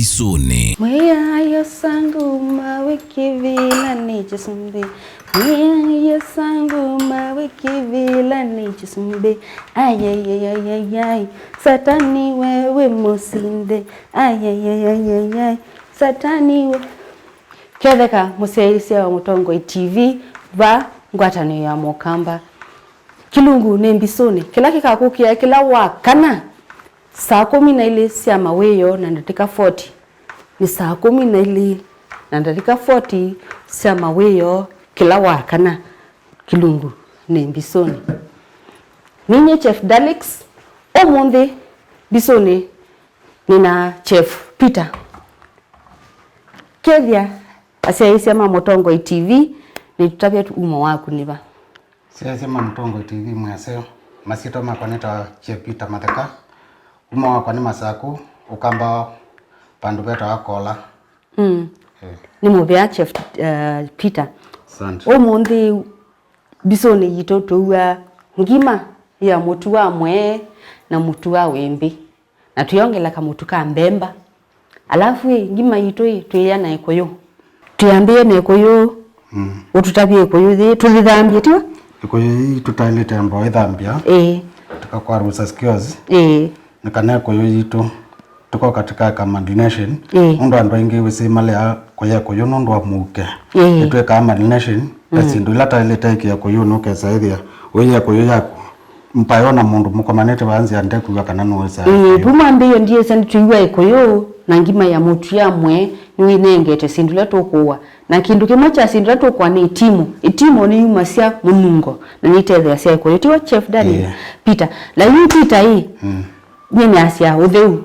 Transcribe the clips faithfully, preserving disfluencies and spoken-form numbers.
Isũnĩ. Mwĩaĩo sangu mawĩ kĩvĩlanĩ kĩsumbĩ. Mwĩaĩo sangu mawĩ kĩvĩlanĩ kĩsumbĩ. Ayayayayayay. Satani we wĩ mũsinde. Ayayayayayay. Satani we. Ketheka mũsyaĩĩsya wa Mũtongoi T V va ngwatanĩo ya Mũkamba. Kĩlungu nĩ mbisũnĩ. Kĩla kĩkakũkĩa kĩla wa kana saa kũmi na ilĩ sya mawĩoo na ndatĩka forty. Nĩ saa kũmi na ilĩ na ndatĩka forty sya mawĩoo kĩla wa kana. Kĩlungu nĩ mbisũnĩ. Ninyie Chef Dalix, ũmũnthĩ mbisũnĩ nĩna Chef Peter. Kethĩa asyaĩĩsya ma Mũtongoi T V nĩtũtavya ũmo waku nĩ va? Asyaĩĩsya ma Mũtongoi T V mwĩ aseo. Masyĩtwa makwa nĩtawa Chef Peter Matheka. Ũmo wakwa nĩ Masakũ, Ũkamba, vandũ vetawa Kola. Mm. Eh. Nĩ mũvea Chef, uh, Peter. Asante. Ũmũnthĩ mbisũnĩ yitũ tũua ngima ya mũtu wa mwee na mũtu wa wĩmbĩ. Na twĩongela kamũtu ka mbemba. Alafu ĩ, ngima yitũ ĩ, twĩĩa na ĩkũyũ. Twĩambĩe na ĩkũyũ, mm, ũtũtavye ĩkũyũ yĩ, tũthĩthambie, tiwa? Ĩkũyũ yĩ tũtaĩlĩte mboo ĩthambia. Ĩĩ. Tũkakwarusa skills. Ĩĩ. Nĩ kana ĩkũyũ yitũ tũko katika ka marination. Ĩĩ. Nũndũ andũ aingĩ wĩsĩ malea kũya ĩkũyũ nũndũ wa mũuke. Ĩĩ. Ĩtwĩkaa marination, ta, mm, syĩndũ ila taĩlĩte ĩkĩa ĩkũyũnĩ ũkesa ĩthĩa ũiya ĩkũyũ yaku. Mpayona mũndũ mũkomanĩte vaa nzĩa ndekwĩw'a kana nũĩsa. Ĩĩ, vu mwambĩĩo ndiĩsa nĩtwĩw'a ĩkũyũ na ngima ya mũtu ya mwee nĩwĩnengete syĩndũ ila tũkũũa. Na kĩndũ kĩmwe kya syĩndũ ila tũkũũa nĩ ĩtimũ. Ĩtimũ nĩyumasya mũnungo na nĩitetheeasya ĩkũyũ. Tiwa Chef Daniel? Ĩĩ. Peter. Na yu Peter ĩ, mm, nĩnĩasya ũtheu,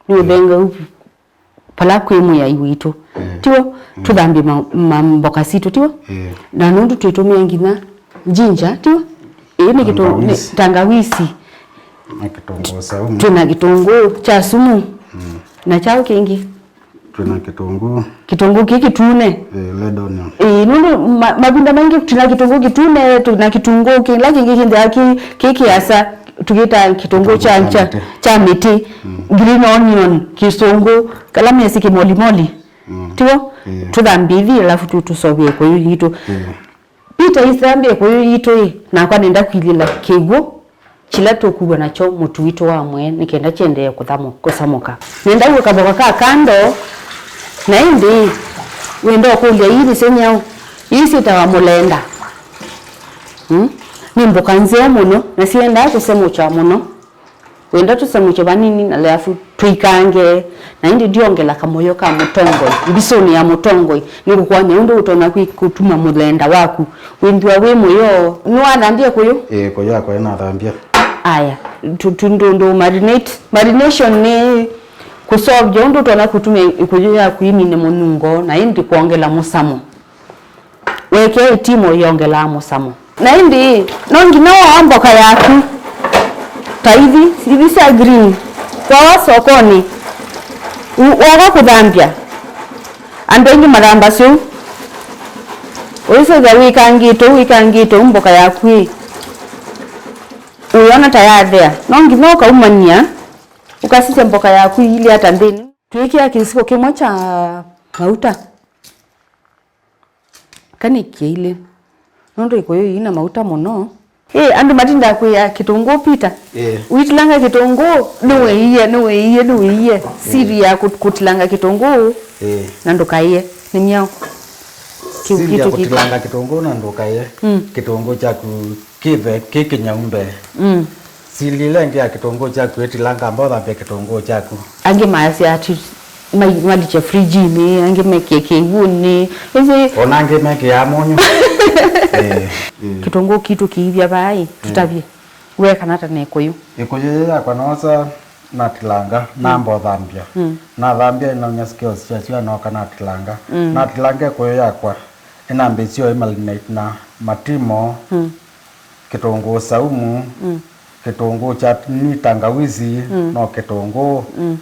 nĩ ũthengau. Pala kwĩ Mwĩai witũ. Eh. Tiwo, mm, tũthambie ma, ma mboka sitũ, tiwo? Eh. Na nũndũ twĩtũmĩa nginya ginger, tiwo? Ĩĩ nĩ kĩtũ-, nĩ tangawizi. Tangawizi. Na kĩtũngũũ saumu. Twĩna kĩtũngũũ kya sumu. Mm. Na kyaũ kĩngĩ? Twĩna kĩtũngũũ. Kĩtũngũũ kĩ kĩtune. Eh, red onion. Ĩĩ, nũndũ ma-, mavinda maingĩ twĩna kĩtũngũũ kĩtune, twĩna kĩtũngũũ kĩla kĩngĩ kĩthĩawa kĩ, kĩ kĩasa. Tũkĩtaa kĩtũngũũ kya, kya, kya mĩtĩ, mm, green onion, kĩsũngũ, kala mesĩ kĩmolimoli. Mm. Tiwo? Yeah. Tũthambie ithi, alafu tũ-, tũsovie ĩkũyũ yitũ. Yeah. Peter ithambie ĩkũyũ yitũ ĩ, nakwa nenda kwilĩla kĩw'ũ kĩla tũkuwa nakyo mũtu witũ wa mwee, nĩ kenda kyendee kũthamo-, kũsamũka. Nenda w'o kavoka ka kando, na ĩndĩ wenda ũkũlya, ii nĩsyo nyaũ? Ii syĩtawa mũlenda. Mm? Nĩ mboka nzeo mũno, na siendaa kũsemũkya mũno. Wenda tũsemũkye vanini na alafu tũikange, na ĩndĩ ndiongela kamũyo ka mũtongoi, mbisũnĩ ya mũtongoi, nĩngũkwony'a ũndũ ũtonya kwĩ-, kũtuma mũlenda waku wĩnthwa wĩ mũyo. Nĩwathambie kũyũ? Ĩĩ, kũyũ yakwa nĩnathambie. Aya, tu, tu, ndũ, ndũ marinate. Marination nĩ kũsovya ũndũ ũtonya kũtuma ĩkũyũ yaku ĩnine mũnungo, na ĩndĩ kwongela mũsamo. Wekea ĩtimũ yongelaa mũsamo. Na ĩndĩ, no nginya woa mboka yaku. Ta ithi, ithi sya green. Woa sokonĩ. U-, woka kũthambya. Andũ aingĩ mathambasya ũu. Ũisũthya wĩkangĩte ũu, wĩkangĩte ũu mboka yaku ĩ. Ũyona ta yathea. No nginya ũkaumany'a, ũkasisya mboka yaku iilye ata nthĩnĩ. Twĩkĩa kĩsiko kĩmwe kya mauta. Kana kĩilĩ. Nũndũ ĩkũyũ ii na mauta mũno. Ĩ, andũ matindaa kwĩa kĩtũngũũ Peter. Ĩ. Ũitilanga kĩtũngũũ, nĩwĩie, nĩwĩie, nĩwĩie. Ĩ. Siri ya kũ-, kũtilanga kĩtũngũũ, ĩ, na ndũkaĩe. Nĩ myaũ? Kĩu. Siri ya kĩtũ kĩkĩ. Kũtilanga kĩtũngũũ na ndũkaĩe. Mm. Kĩtũngũũ kyaku kĩve kĩ kĩnyau mbee. Mm. Sili ĩla ĩngĩ ya kĩtũngũũ kyaku ĩtilanga amba ũthambye kĩtũngũũ kyaku. Angĩ maasya ati mai-, malikye fridge-inĩ, angĩ mekĩe kĩw'ũnĩ. Ĩsĩ. O na angĩ mekĩaa mũnyũ. Eh. Kĩtũngũũ kitũ kĩivya vaa ĩ, tũtavye. Wekana ata na ĩkũyũ? Ĩkũyũ yĩĩ yakwa noosa natilanga, namba ũthambya. Mm. Nathambya ĩnaunya skills syasyo nooka natilanga. Mm. Natilanga ĩkũyũ yakwa, ĩnambĩĩsya ĩmarinate na matimo. Mm. Kĩtũngũũ saumu, mm, kĩtũngũũ kya nini, tangawizi, mm, no kĩtũngũũ, mm,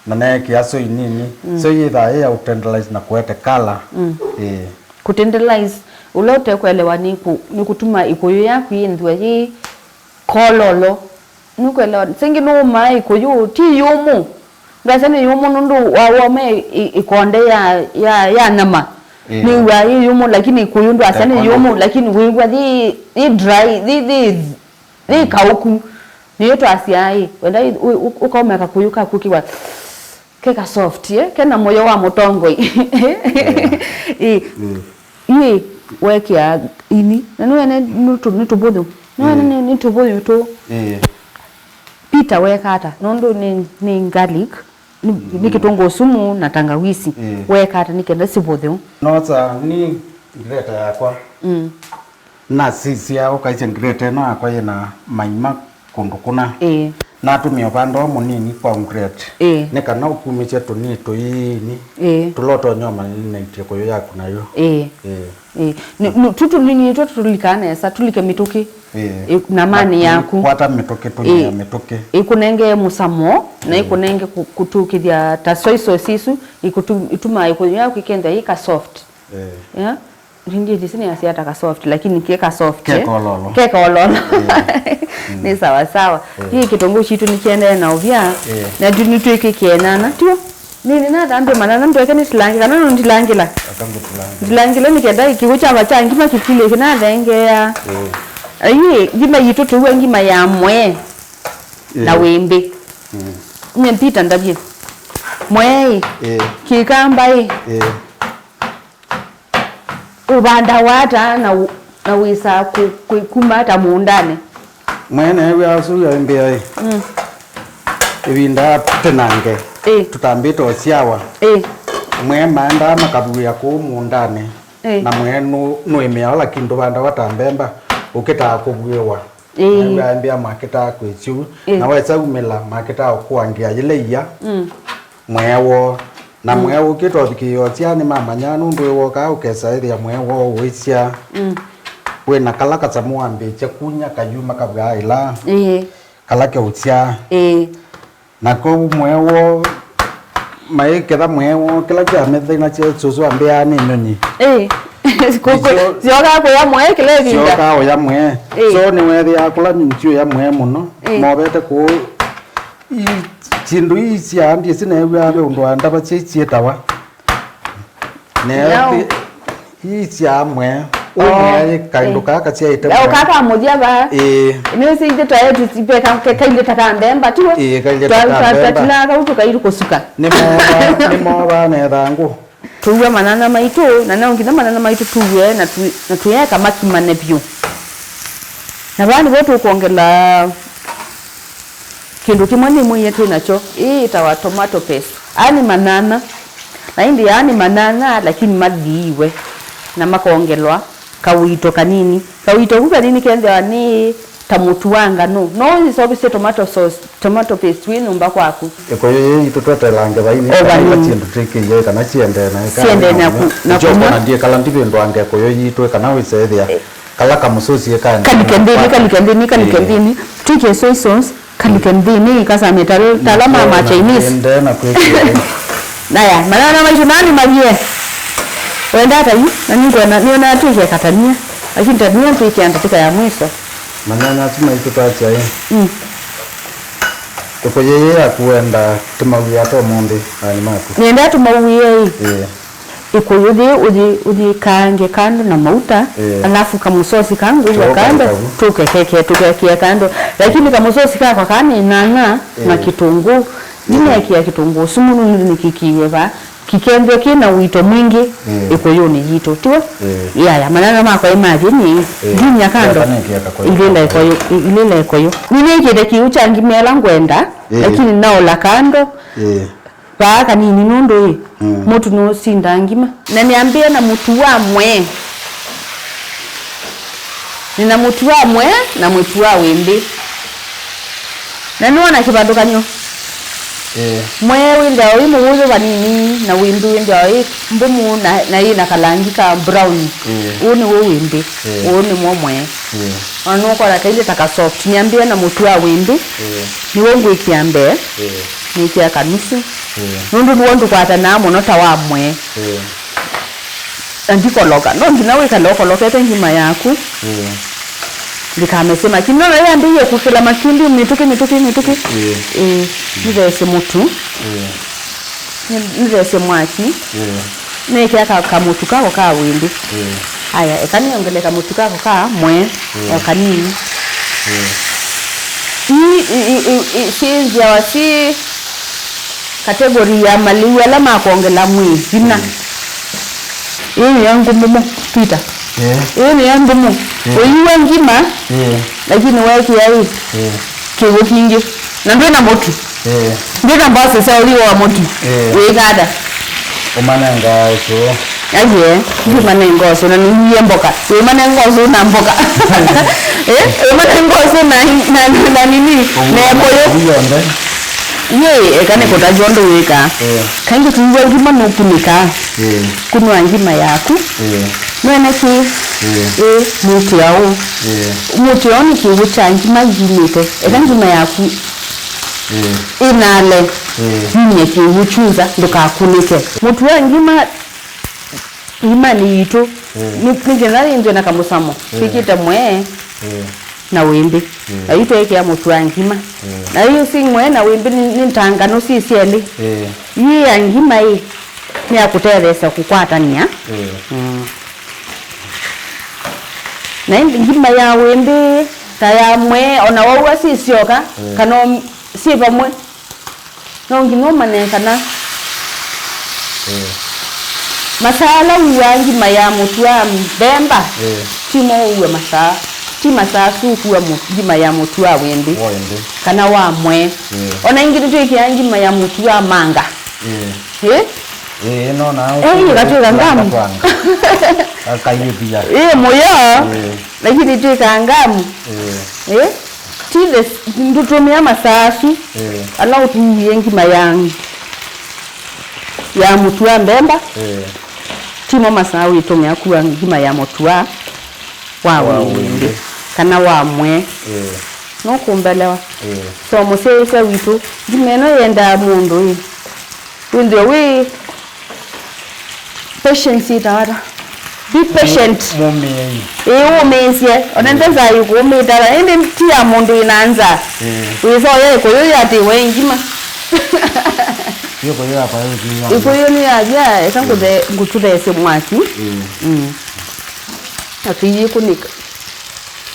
na neekĩa soy nini. Mm. Soy yĩthaa yĩ ya ũtenderize na kũete color. Mm. Ĩĩ. Kũtenderize, ũla ũtekwelewa nĩ kũ-, nĩ kũtuma ĩkũyũ yaku yĩnthwe yĩ kololo. Nũkwelewa? Sengĩ nũũmaa ĩkũyũ, ti yũmũ. Ndwasya nĩ yũmũ nũndũ wa woma ĩ-, ĩ-, ĩkonde ya, ya, ya nyama. Ĩĩ. Nĩw'aa yĩ yũmũ, lakini ĩkũyũ ndwasya nĩ yũmũ, lakini wĩw'a yĩ, yĩ dry, yĩ, yĩ, yĩ kaũku. Nĩyo twasyaa ĩ, wenda ĩ, ũ-, ũ-, ũkaũmea kakũyũ kaku kĩwa ke ka soft, eh? Kena mũyo wa mũtongoi. Ĩ. Mm. Ĩ, wekĩa ini. Na nĩwene nĩ tũ-, nĩ tũvũthũ. Nĩwene nĩ, nĩ tũvũyũ tũ. Ĩĩ. Peter weka ata? Nũndũ nĩ, nĩ garlic, nĩ, nĩ kĩtũngũũ sumu na tangawisi. Ĩĩ. Weka ata nĩ kenda sivũthũ? Nosa nĩ greta yakwa. Mm. Nasisya ũkaisya greta ĩno yakwa yĩna maima kũndũ kũna. Ĩĩ. Natũmĩa ũvanda ũũ mũnini kwa grate. Ĩĩ. Nĩ kana ũkumĩsye tũnii tũiini. Ĩĩ. Tũla ũtonya ũmanĩnĩtye kũyũ yaku nayo. Ĩĩ. Ĩĩ. Ĩĩ. Nĩ, nĩ, tu tũnini tũ tũlikaa nesa, tũlike mĩtũkĩ. Ĩĩ. Ĩ, na mani yaku. Kwata mĩtũkĩ, tũnyia mĩtũkĩ. Ĩkũnenge mũsamo, na ĩkũnenge kũ-, kũtũkĩthya ta soy sauce isu, ĩkũtu-, ĩtumaa ĩkũyũ yaku ĩkenda yĩ ka soft. Ĩĩ. Yeah? Ringi ndisi nĩ asia ta ka soft, lakini ke ka soft, eh? Ke kololo. Ke kololo. Yeah. Mm. Nĩ sawa sawa. Yeah. Hii kitunguu chitu nĩ kiendee na ũvya. Yeah. Na tu nĩ twĩkĩkie nyanya. Tio. Nĩ nĩ na thambe manana ndweke nĩ tilangi kana no ndilangila. Akangutulanga. Ndilangila nĩ kenda kiwu cha vacha ngima kikile kina thengea. Yeah. Ayi, ngima yitu tuwe ngima ya mwe. Yeah. Na wimbi. Mm. Nye mpita ndavye. Mwe. Yeah. Kikamba. Yeah. Ũvandawa ata na ũ-, na wĩsaa kũ-, kũ-, kuma ata mũũndanĩ? Mwene wĩa ũsu wĩambĩa ĩ, mm, ĩvinda tũtenange, ĩ, tũtambĩte ũsyawa. Ĩ. Mwee maendaa makavuĩa kũu mũũndanĩ, ĩ, na mwee nũ-, nũĩmĩawa, lakini ndũvandawa ta mbemba ũkĩtaa kũvuĩwa. Ĩĩ. Na wĩambĩa makĩtaa kwĩsya ũu. Ĩĩ. Na wesa umĩla makĩtaa ũkũangĩa yĩla ia. Mm. Mwee woo. Na, mm, mwee ũkĩta ũvikĩĩa ũsyaa nĩmamanyaa nũndũ wĩwokaa ũkesa ĩthĩa mwee woo ũisya. Mm. Wĩna kala kasamũ wambĩĩsya kunya kayuma kavw'aa ĩla. Ĩĩ. Kala keũsyaa. Ĩĩ. Na kwoou mwee woo, maiketha mwee woo, kĩla kyamethainasya sũsũ ambĩaa nĩ nyũnyi. Ĩĩ. Kũ-, kũ-, syokaa kũya mwee kĩla ĩvinda. Syokaa ũya mwee. Ĩĩ. So nĩweethĩaa kũla nyũnyi syũya mwee mũno, ĩĩ, movete kũũ. I-, syĩndũ ii sya ndiĩsĩ neew'aa ve ũndũ wa ndava syai syĩtawa. Neo. Ii sya mwe. Oh. Ũmwe kaĩndũ kaa kasyaĩte mwe. Kaka mũthya va. Ĩĩ. Nĩwĩsĩ ithe twaĩ tũsipeka kailĩ ta ka mbemba, tiwe? Ĩĩ, kailĩ ta ka mbemba. Twatilaa kau tũkailĩ kũsuka. Nĩmoovaa, nĩmoovaa na ĩthangũ. Tũua manana maitũ, na no nginya manana maitũ tuue na tu-, na tũyeka makimane vyũ. Na vaa nĩvo tũkwongela kĩndũ kĩmwe nĩmwĩie twĩ nakyo, ĩĩ ĩtawa tomato paste. Aa nĩ manana, na ĩndĩ aa nĩ manana, lakini mathiiwe na makongelwa kawĩito kanini. Kawĩito kau kanini kethĩawa nĩ ta mũtu wa nganũ. No ũiseũvĩsye tomato sauce, tomato paste wĩ nyũmba kwaku. Ĩkũyũ yĩĩ yitũ twetelange vai nĩ kana syĩndũ twĩkĩie kana siendee na ĩka. Siendee na kũ-, na kũnywa. Nĩkyo ũkwona ndiĩkala ndivĩndũange ĩkũyũ yitũ kana wĩsethĩa. Kala kamũsosi kaendee. Kalike nthĩnĩ, kalike nthĩnĩ, kalike nthĩnĩ. Twĩkĩe soy sauce, kalike nthĩnĩ, kasamĩe ta, ta ala ma, ma Chinese. Naya, manana maitũ nani mavie. Wenda ata yu? Na nĩngwenda, nĩona twĩkĩe katania. Lakini tania twĩkĩe ndatĩka ya mwiso. Manyanya asu maitũ twasya ĩ. Mm. Ĩkũyũ yĩĩ yaku wenda tũmauie ata ũmũnthĩ, aani maku? Nĩenda tũmauie ĩ. Ĩĩ. Ĩkũyũ yĩĩ ũyĩ, ũyĩkaange kando na mauta, ĩĩ, alafu kamũsosi kaa ngũw'a kando, tũkekeke, tũkekĩa kando. Lakini kamũsosi kakwa kaa nĩ nyanya na kĩtũngũũ. Nĩneekĩa kĩtũngũũ sumu nũndũ nĩkĩkĩiwe vaa. Kĩkethĩwa kĩ na ũito mwingĩ ĩkũyũnĩ yitũ, tiw'o? Ĩĩ. Yaya, manana makwa ĩ ma thĩnĩ, ĩĩ, nginya kando. Ĩlĩla ĩkũyũ, ĩlĩla ĩkũyũ. Nĩnĩkĩte kĩw'ũ kya ngima ĩla ngwenda, ĩĩ, lakini naũla kando. Ĩĩ. Vaa kanini nũndũ ĩ, mm, mũtu nũũsindaa ngima. Na nĩambĩe na mũtu wa mwee. Nĩna mũtu wa mwee na mũtu wa wĩmbĩ. Na nĩwona kĩvathũkany'o? Ĩĩ. Mwee wĩthĩawa wĩ mũvũthũ vanini, na wĩmbĩ wĩthĩawa wĩ mbũmũ na, na yĩ na kalangi ka brown. Ĩĩ. Ũũ nĩw'o wĩmbĩ. Ĩĩ. Ũũ nĩmw'o mwee. Ĩĩ. Ona nũkwona kailĩ ta ka soft. Nĩambĩe na mũtu wa wĩmbĩ. Ĩĩ. Nĩw'o ngwĩkĩa mbee. Ĩĩ. Nĩkĩa kanusu. Ĩĩ. Nũndũ nĩw'o ndũkwatanaa mũno ta wa mwee. Ĩĩ. Na ndikoloka. No nginya wĩkale ũkolokete ngima yaku. Ĩĩ. Ndikamese makini. No, yambĩie kũkĩla makindi, mĩtũkĩ, mĩtũkĩ, mĩtũkĩ. Ĩĩ. Ĩĩ. Nĩtheesye mũtu. Ĩĩ. Nĩ- nĩtheesye mwaki. Ĩĩ. Nĩkĩa ka- kamũtu kako ka wĩndĩ. Ĩĩ. Aya, eka nĩongele kamũtu kako ka mwee. Ĩĩ. O kanini. Ĩĩ. Ii i- i- i- i- syĩnzĩawa syĩ category ya malĩu ala ma kwongela mwĩĩ vinya. Ĩĩ. Ĩĩ nĩyo ngũmũ, Peter. Ĩĩ. Ĩĩ nĩyo ngũmũ. Ĩĩ. Ũiwa ngima, Ĩĩ. Lakini weekĩa ĩ Ĩĩ. Kĩw'ũ kingĩ. Na ndwĩ na mũtu. Ĩĩ. Ndwĩ na mbosi sya ũiwa wa mũtu. Ĩĩ. Wĩka ata? Ũmanenga ũsũ. Aiye, ndimanenga ũsũ na nĩwie mboka. Wĩmanenga ũsũ na mboka. Eh? Wĩmanenga ũsũ na, na, na, na nini? Na ĩkũyũ. Ũguo yonthe. Yĩ, eka nĩkũtavya ũndũ wĩkaa. Ĩĩ. Kaingĩ tũiwa ngima nũkunĩkaa. Ĩĩ. Kunwa ngima yaku. Ĩĩ. Nĩwene kĩ? Ĩĩ. Ĩĩ, mũtĩ ũũ. Ĩĩ. Mũtĩ ũũ nĩ kĩw'ũ kya ngima yumĩte. Eka ngima yaku Ĩĩ. Ĩnale. Ĩĩ. Yumye kĩw'ũ kyuza, ndũkakunĩke. Mũtu wa ngima, ngimanĩ yitũ, Ĩĩ. Nĩ nĩ ngetha yĩnzwe na kamũsamo. Ĩĩ. Twĩkĩte mwee. Ĩĩ. Na wĩmbĩ. Ĩĩ. Na yu tweekĩa mũtu wa ngima. Ĩĩ. Na yu si mwee na wĩmbĩ nĩ nĩ ntangano si syelĩ. Ĩĩ. Yu ya ngima ĩ, nĩ ya kũtetheesya kũkwatany'a. Ĩĩ. Mm. Na ĩndĩ ngima ya wĩmbĩ, ta ya mwee, o na waua syĩ syoka, Ĩĩ. Kana o- syĩ vamwe, no nginya ũmanye kana Ĩĩ. Masaa ala uuaa ngima ya mũtu wa mbemba, Ĩĩ. Ti mo ũue masaa, ti masaa asu ũkua mũ- ngima ya mũtu wa wĩmbĩ. Wa wĩmbĩ. Kana wa mwee. Ĩĩ. O na ĩngĩ nĩtwĩkĩaa ngima ya mũtu wa manga. Ĩĩ. Ĩ? Ĩĩ, no na Ĩĩ, katwĩka ngamu. Akayĩthia. Ĩĩ, mũyo. Ĩĩ. Lakini twĩkaa ngamu. Ĩĩ. Ĩ? Ti the s- ndũtũmĩa masaa asu. Ĩĩ. Ala ũkuie ngima ya, ya mũtu wa mbemba. Ĩĩ. Timo masaa wĩtũmĩa kua ngima ya mũtu wa, wa Wa wĩmbĩ. Wĩmbĩ. Kana wa mwee. Ĩĩ. Nũkũmbelewa? Ĩĩ. So mũsyaĩĩsya witũ, ngima ĩno yendaa mũndũ ĩ. Wĩthĩe wĩ patience ĩtawa ata? Be patient. Mũmĩĩi. Ĩĩ, ũmĩĩsye. Ona nde nzaa ĩkũũmĩta ata. Ĩndĩ ti ya mũndũ wĩ na nzaa. Ĩĩ. Wĩsoya ĩkũyũ yatĩwe ngima. Ĩkũyũ yakwa yũkĩĩa. Ĩkũyũ nĩ yavya, eka ngũthe- ngũtũtheesye mwaki. Ĩĩ. Mm. Atĩyĩkũnĩka.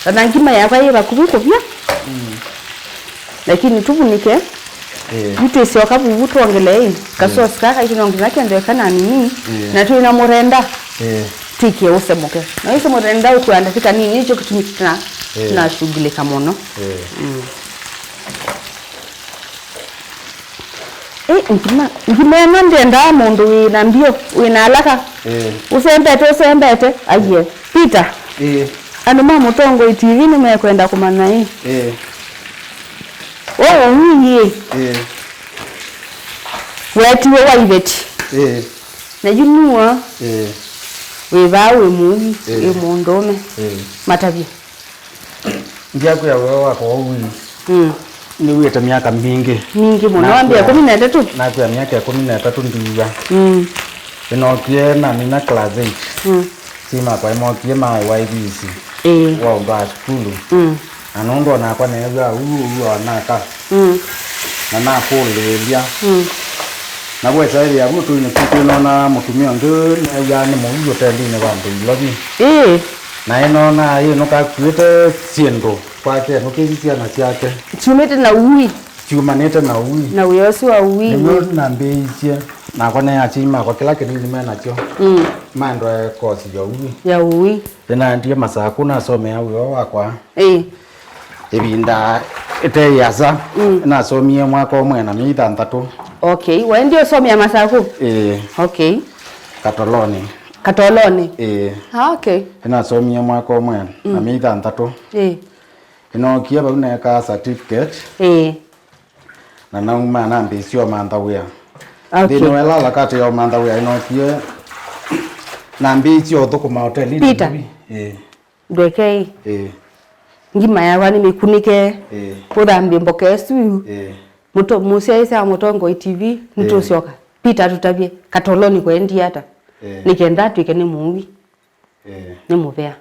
Kana ngima yakwa yĩ vakuvĩ kũvya. Mm. Lakini tũvunĩke. Ĩĩ. Yu twĩsyoka vuvu twongele ĩ. Kasosi kaka itu no nginya kende kana nini. Ĩĩ. Na twĩ na mũrenda. Ĩĩ. Tĩkie ũsemũke. Na ĩse mũrenda ũkua ndatĩka nini, nĩkyo kĩtumi tũna- Ĩĩ. Tunashughulika mũno. Ĩĩ. Mm. Ĩ, ngima, ngima ĩno ndyendaa mũndũ wĩ na mbio, wĩ na alaka. Ĩĩ. Ũsembete, ũsembete. Aiye. Peter. Ĩĩ. Andũ ma Mũtongoi T V nĩmekwenda kũmanya ĩ. Ĩĩ. Ũũ ũwii ĩ. Ĩĩ. Wetiwe wa iveti. Ĩĩ. Na yu nũa. Ĩĩ. Wĩ vaa wĩ mũui, Ĩĩ. Wĩ mũndũũme. Ĩĩ. Matavye. Ndyakwĩa wĩoo wakwa ũu ĩ. Mm. Nĩwĩte myaka mingĩ. Mingĩ mũno. Nakwĩa- Wambĩa ĩkũmi na ĩtatũ? Nakwĩa myaka ĩkũmi na ĩtatũ ndiw'a. Mm. Ĩnookie namina class eight. Mm. Syai makwa ĩmookie ma Y V C. Ĩĩ. Wa ũndũ wa sukulu. Mm. Na nũndũ onakwa neew'aa ũu ũu onaka. Mm. Na nakũlĩĩlya. Mm. Na wesa ĩthĩa vu tũinĩ tu twĩnona mũtumĩa ũngĩ neew'aa nĩ mũu ũtelinĩ vandũ Ilovi. Ĩĩ. Na ĩnona ĩnũka akuĩte syĩndũ kwake, nũkĩsi syana syake. Syumĩte na ũui. Syumanĩte na ũui. Na wĩa ũsu wa ũui. Nĩw'o nambĩĩisye. Nakwa ne asyai makwa kĩla kĩnini me nakyo. Mm. Maendoe kosi ya ũui. Ya ũui. Nĩnaendie Masaku nasomea wĩoo wakwa. Ĩĩ. Ĩvinda ĩte yĩasa, Mm. Nasomie mwaka ũmwe na myei thanthatũ. Okay, waendie ũsomea Masaku? Ĩĩ. Okay. Katoloni. Katoloni? Ĩĩ. Ah, okay. Nasomie mwaka ũmwe na Mm. myei thanthatũ. Ĩĩ. Nĩnookie vau neekaa certificate. Ĩĩ. Na nauma nambĩĩsye ũmantha wĩa. Okay. Nthĩnĩ wa ĩla harakati ya ũmantha wĩa nĩnookie nambĩĩsye ũthũkũma hotelinĩ Peter. Ĩĩ. Ndwekei. Ĩĩ. Ngima yakwa nĩmĩkunĩke. Ĩĩ. Ũthambie mboka ĩsu. Ĩĩ. Mũto- mũsyaĩĩsya wa Mũtongoi T V, ĩĩ, nĩtũsyoka. Peter atũtavye, Katoloni kũendie ata? Ĩĩ. Nĩ kenda atw'ĩke nĩ mũui. Ĩĩ. Nĩ mũvea.